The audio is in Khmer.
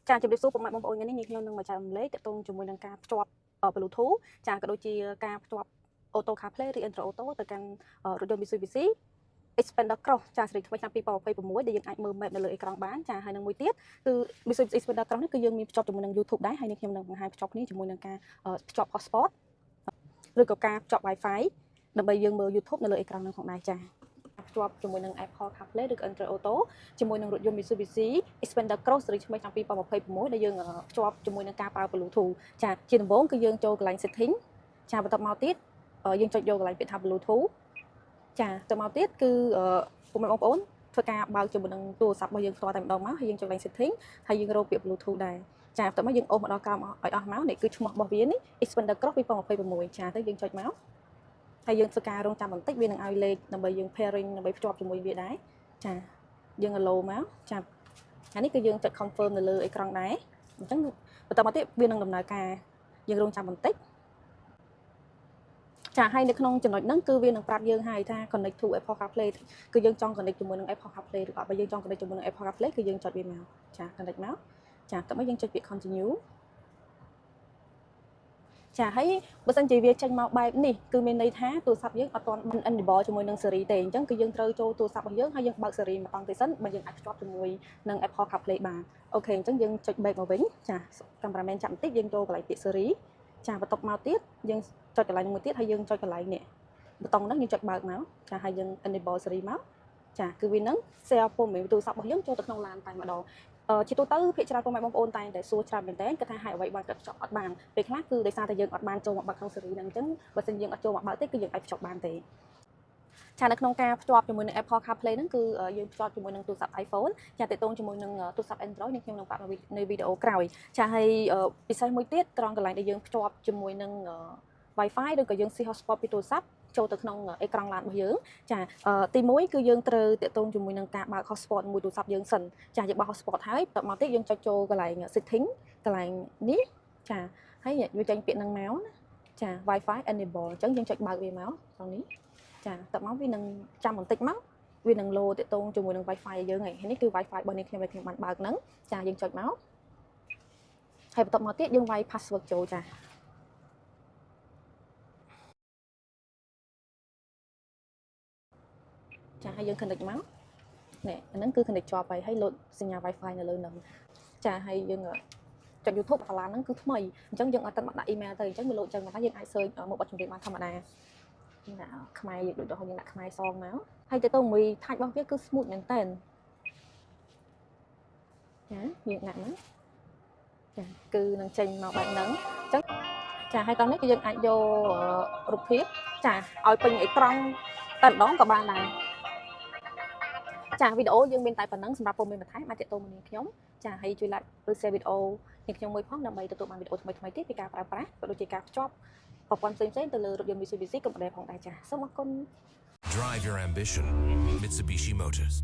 ចាជម្រាបសួរពុកម៉ែបងប្អូនថ្ងៃនេះនាងខ្ញុំនឹងមកចែករំលែកទាក់ទងជាមួយនឹងការភ្ជាប់ Bluetooth ចាក៏ដូចជាការភ្ជាប់ Auto CarPlay ឬ Android Auto ទៅកាន់រថយន្ត Mitsubishi Xpander Cross ចាស៊េរីថ្មីឆ្នាំ2026ដែលយើងអាចមើល map នៅលើអេក្រង់បានចាហើយនឹងមួយទៀតគឺ Mitsubishi Xpander Cross នេះគឺយើងមានភ្ជាប់ជាមួយនឹង YouTube ដែរហើយនេះខ្ញុំនឹងបង្ហាញភ្ជាប់គ្នាជាមួយនឹងការភ្ជាប់ hotspot ឬក៏ការភ្ជាប់ Wi-Fi ដើម្បីយើងមើល YouTube នៅលើអេក្រង់នឹងផងដែរចាភ្ជាប់ជាមួយនឹង Apple CarPlay ឬក៏ Android Auto ជាមួយនឹងរថយន្ត Mitsubishi Xpander Cross ស៊េរីថ្មីឆ្នាំ2026ដែលយើងភ្ជាប់ជាមួយនឹងការប្រើ Bluetooth ចាជាដំបូងគឺយើងចូលកន្លែង setting ចាបន្ទាប់មកទៀតយើងចុចយកកន្លែងពាក្យថា Bluetooth ចាទៅមកទៀតគឺពុកម៉ែបងប្អូនធ្វើការបើកជាមួយនឹងទូរស័ព្ទរបស់យើងផ្ទាល់តែម្ដងមកហើយយើងចុចកន្លែង setting ហើយយើងរកពាក្យ Bluetooth ដែរចាបន្ទាប់មកយើងអូសមកដល់ក្រោមឲ្យអស់មកនេះគឺឈ្មោះរបស់វានេះ Xpander Cross 2026ចាទៅយើងចុចមកហើយយើងធ្វើការរងចាំបន្តិចវានឹងឲ្យលេខដើម្បីយើង pairing ដើម្បីភ្ជាប់ជាមួយវាដែរចាយើង allow មកចាអានេះគឺយើងចុច confirm នៅលើអេក្រង់ដែរអញ្ចឹងបន្តមកទៀតវានឹងដំណើរការយើងរងចាំបន្តិចចាហើយនៅក្នុងចំណុចហ្នឹងគឺវានឹងប្រាប់យើងហើយថា connect to Apple CarPlay គឺយើងចង់ connect ជាមួយនឹង Apple CarPlay ឬអត់បើយើងចង់ connect ជាមួយនឹង Apple CarPlay គឺយើងចុចវាមកចា connect មកចាតោះមកយើងចុចពាក្យ continue ចាហើយបើសិនជាវាចេញមកបែបនេះគឺមានន័យថាទូរស័ព្ទយើងអត់ទាន់ enable ជាមួយនឹង Siri ទេអញ្ចឹងគឺយើងត្រូវចូលទូរស័ព្ទរបស់យើងហើយយើងបើក Siri មកតង់ទៀតសិនបើយើងអាចភ្ជាប់ជាមួយនឹង Apple CarPlay បាន OK អញ្ចឹងយើងចុច back មកវិញចាកាមេរ៉ាមែនចាប់បន្តិចយើងចូលកន្លែងពាក្យ Siri ចាបន្ទាប់មកទៀតយើងចុចកន្លែងមួយទៀតហើយយើងចុចកន្លែងនេះប៊ូតុងហ្នឹងយើងចុចបើកមកចាហើយយើង enable Siri មកចាគឺវានឹង share ព័ត៌មានទូរស័ព្ទរបស់យើងចូលទៅក្នុងឡានតែម្ដងជាទូទៅភាគច្រើនពុកម៉ែបងប្អូនតែងតែសួរច្រើនមែនតើគាត់ថាហេតុអ្វីបានគាត់ភ្ជាប់អត់បានពេលខ្លះគឺដោយសារតែយើងអត់បានចូលមកបើកក្នុង Siri ហ្នឹងអញ្ចឹងបើសិនយើងអត់ចូលមកបើកទេគឺយើងអាចភ្ជាប់បានទេ ចានៅក្នុងការភ្ជាប់ជាមួយនឹង Apple CarPlay ហ្នឹងគឺយើងភ្ជាប់ជាមួយនឹងទូរស័ព្ទ iPhone ចាទាក់ទងជាមួយនឹងទូរស័ព្ទ Android នេះខ្ញុំនឹងប្រាប់នៅវីដេអូក្រោយចាហើយពិសេសមួយទៀតត្រង់កន្លែងដែលយើងភ្ជាប់ជាមួយនឹង Wi-Fi ឬក៏យើងស៊ី hotspot ពីទូរស័ព្ទចូលទៅក្នុងអេក្រង់ឡានរបស់យើងចាទី1គឺយើងត្រូវទាក់ទងជាមួយនឹងការបើក hotspot មួយទូរស័ព្ទយើងសិនចាយើងបើក hotspot ហើយបន្ទាប់មកទៀតយើងចុចចូលកន្លែង setting កន្លែងនេះចាហើយវាចេញពាក្យហ្នឹងមកណាចា Wi-Fi enable អញ្ចឹងយើងចុចបើកវាមកត្រង់នេះចាតមកវានឹងចាំបន្តិចមកវានឹងលោទាក់ទងជាមួយនឹង Wi-Fi ឲ្យយើងហើយនេះគឺ Wi-Fi របស់នេះខ្ញុំដែលខ្ញុំបានបើកហ្នឹងចាយើងចុចមកហើយបន្ទាប់មកទៀតយើងវាយ password ចូលចាចាហើយយើង connect មកនេះអាហ្នឹងគឺ connect ជាប់ហើយហើយលោតសញ្ញា Wi-Fi នៅលើហ្នឹងចាហើយយើងចុច YouTube កាឡាហ្នឹងគឺថ្មីអញ្ចឹងយើងអត់ទាន់ដាក់ email ទៅអញ្ចឹងវាលោតចឹងតែយើងអាច search មកបទចម្រៀងបានធម្មតាដាក់ខ្មែរយើងដូចដល់យើងដាក់ខ្មែរសងមកហើយទៅទៅមួយ touch របស់វាគឺ smooth មែនតើចាយើងដាក់មកចាគឺនឹងចេញមកបែបហ្នឹងអញ្ចឹងចាហើយតោះនេះគឺយើងអាចយករូបភាពចាឲ្យពេញអេក្រង់តែម្ដងក៏បានដែរចាវីដេអូយើងមានតែប៉ុណ្ណឹងសម្រាប់ព័ត៌មានបន្ថែមអាចទាក់ទងមកនាងខ្ញុំចាហើយជួយ like ឬ share វីដេអូនាងខ្ញុំមួយផងដើម្បីទទួលបានវីដេអូថ្មីៗទៀតពីការប្រើប្រាស់ក៏ដូចជាការភ្ជាប់ប្រព័ន្ធផ្សេងៗទៅលើរថយន្ត Mitsubishi កុំព្យូទ័រផងដែរចាសូមអរគុណ Drive your ambition. Mitsubishi Motors.